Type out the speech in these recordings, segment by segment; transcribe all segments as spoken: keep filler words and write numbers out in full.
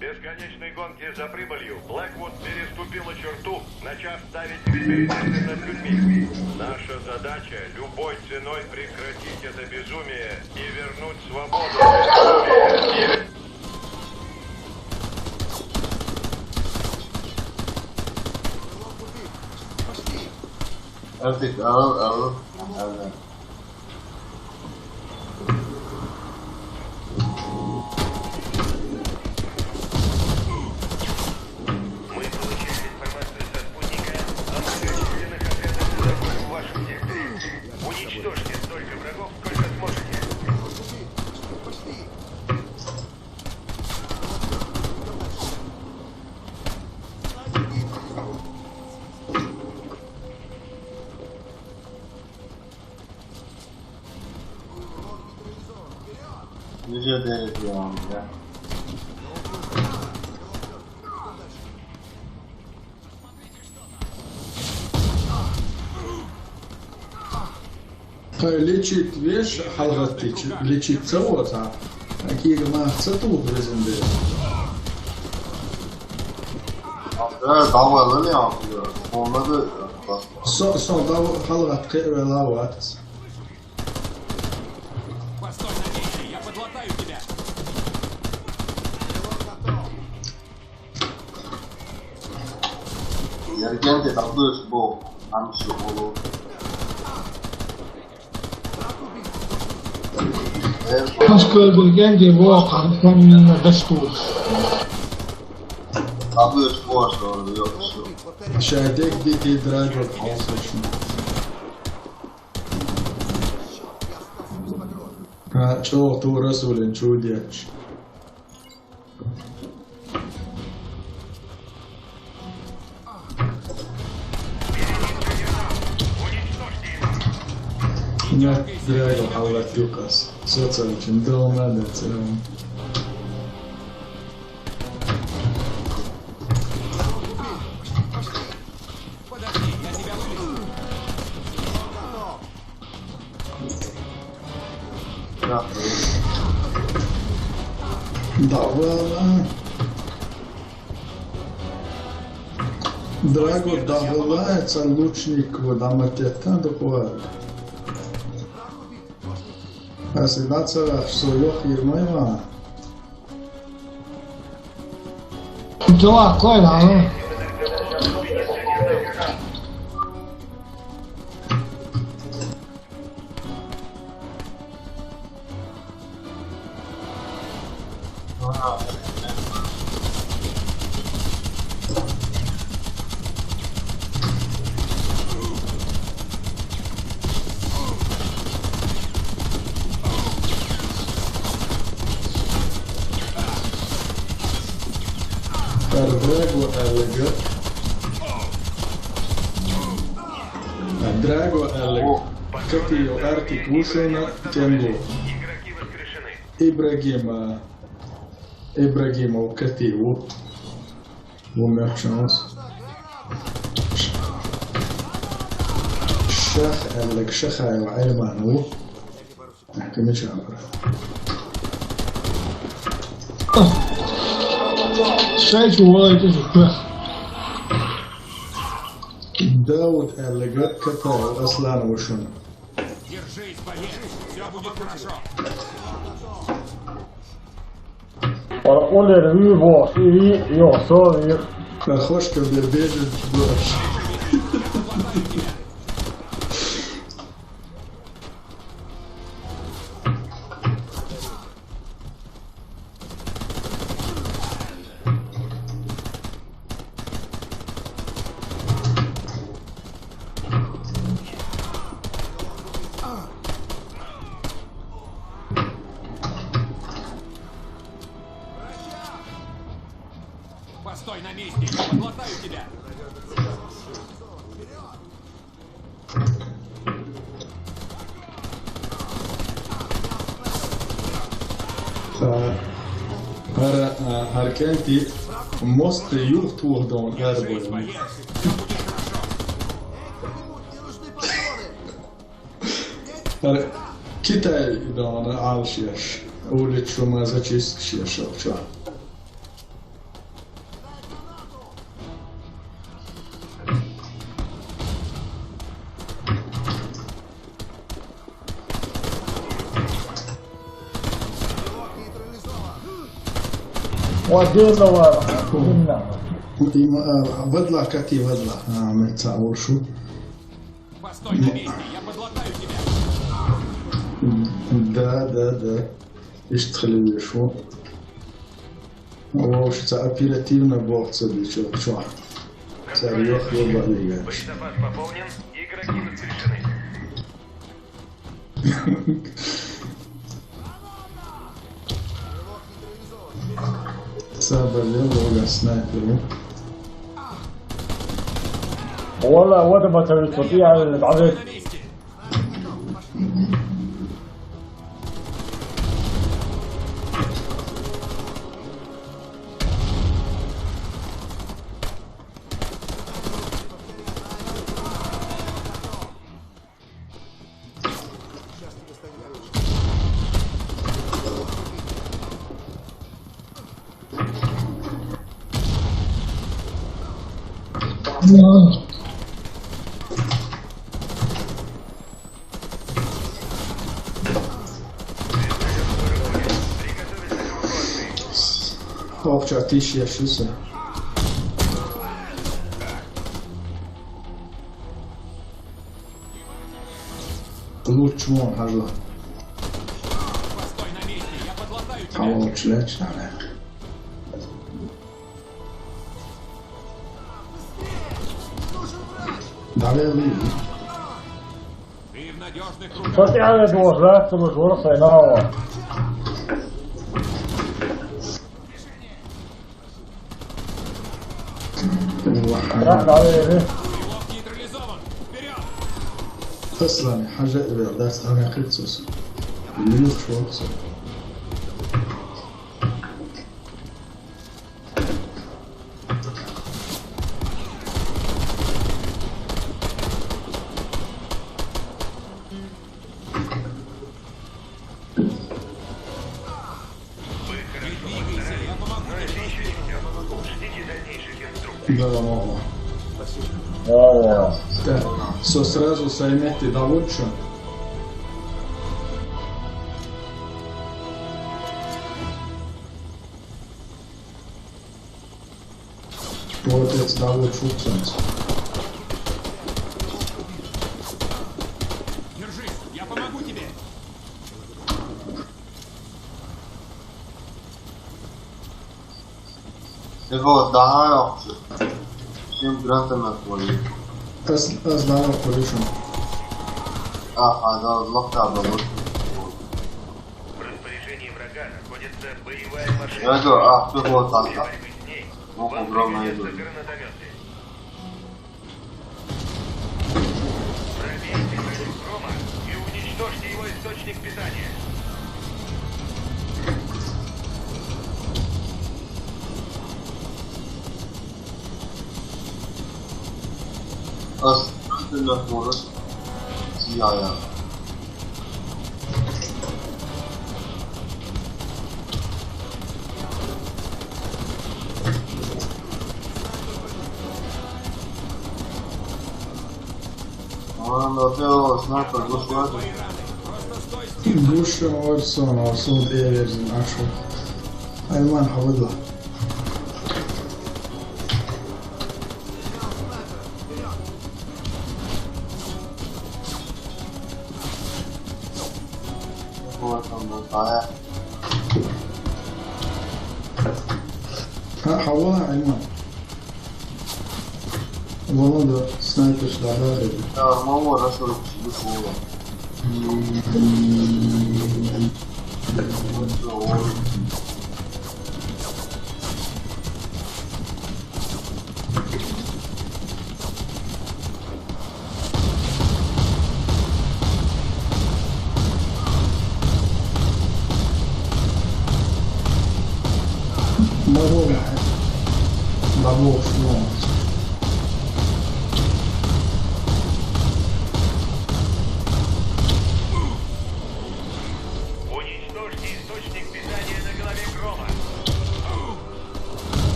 Бесконечной гонки за прибылью Блэквуд переступила черту, начав ставить эксперименты над людьми. Наша задача — любой ценой прекратить это безумие и вернуть свободу. Artık al, al, al. Мы получили информацию со спутника о многочисленных отрядах чужаков в вашем секторе. Уничтожьте столько врагов, сколько сможете. Нельзя доверять вам, да? Лечит веш хьалгӀаттичи, лечит ца воца. Кига ма ца туху везан де. Да, давай, лали, а, он надо. Со, со, да, хьалгӀатта кхе вела ватас. Постой на месте, я подлатаю тебя. Яргенте таблоюс бо, амсу болу. Паскал Яргенте бо, къаркъамна дастуш. Таблоюс бо, что ли, ёпсу. Шайдек дити драйвер полсочно. А, чё, ту Расулин, чудяч. Нет, реально, Алла Люкас. Социальный, да, надо, целом. Подожди, я тебя вылечу. Давай. Драго, давай, ца лучник, вот, а мы те там докуар. А ситуация в своёх Ермаева. Дела, кой, да, ну? Ардраго Аллега. Ардраго Аллега. Катиев Артик вышел на тенду. Ибрагима. Ибрагимов Катиев. Ву мехчанус. Шах Аллег Шахаев Айман ву. Кемеча. Шайчу валайту жукпа. Дауд Аллегат Катаев Аслан вушун. Держись, боец, все будет хорошо. Ара олер ви бос, ви йо, со ви. Кахошка бер бежит бос. Постой на месте, я подлатаю тебя. ХӀара, а, хӀара кӀентий мостагӀа юха тохадоалаш арабоалаш. ХӀара Китай дона Ӏалашъеш, уличу ма зачистка еш оцу чохь. Отдельного именно. Има, а, вадла, кати вадла. А, меца ошу. Постой на месте, я подлатаю тебя. Да, да, да. Иштта хила везаш ву. Вовшашца оперативно боху ца дича чохь. Цара йохка-йоба а вигаш. Боезапас пополнен, игроки разрешены. Саба лел вовгаш снайпер ву. Валла, вот это, вот это, вот я, вот это. Ох, ча тиш я шуса. Лучше вон хьажа. Хьалолчу лечнарехь. Дале луй. Ты в надёжных руках. Что ты, Алекс, можешь, да? Ты можешь, вот, сайнала. Аслан, хьажа а вел дац, ана кхин цо со. Минус шо со. Да, ладно. Спасибо. Да, да. Так, всё, сразу саймете до лучше. Вот это, да, вот, вот, вот. Держись, я помогу тебе. Его догадался. Всем гранатами отвалил. Аз, аз дагахь хуьлуьйтуш. Ага, да, лохта балу. В распоряжении врага находится боевая машина. Я говорю, а, кто вот там, да? Борьбы с ней вам пригодятся гранатомёты. Пробейте броню Грома и уничтожьте его источник питания. Ас, ты нахуй, сияя. А, на первого снайпер, гуш ваьтта. Гуш ваьтта, сон, а сон тӀе а вирзина, а шу. Ай, ман, хьо вадла. Вот он был, а я. Ха, хьо вала, Айман. Вала да, снайпер да, да, да. Да, мало раз он вышел.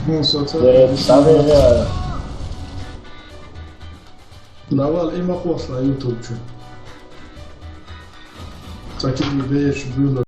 Ну, соцсеть. Э, ставили, э, Давай, има после YouTube чу. Цаки беш было.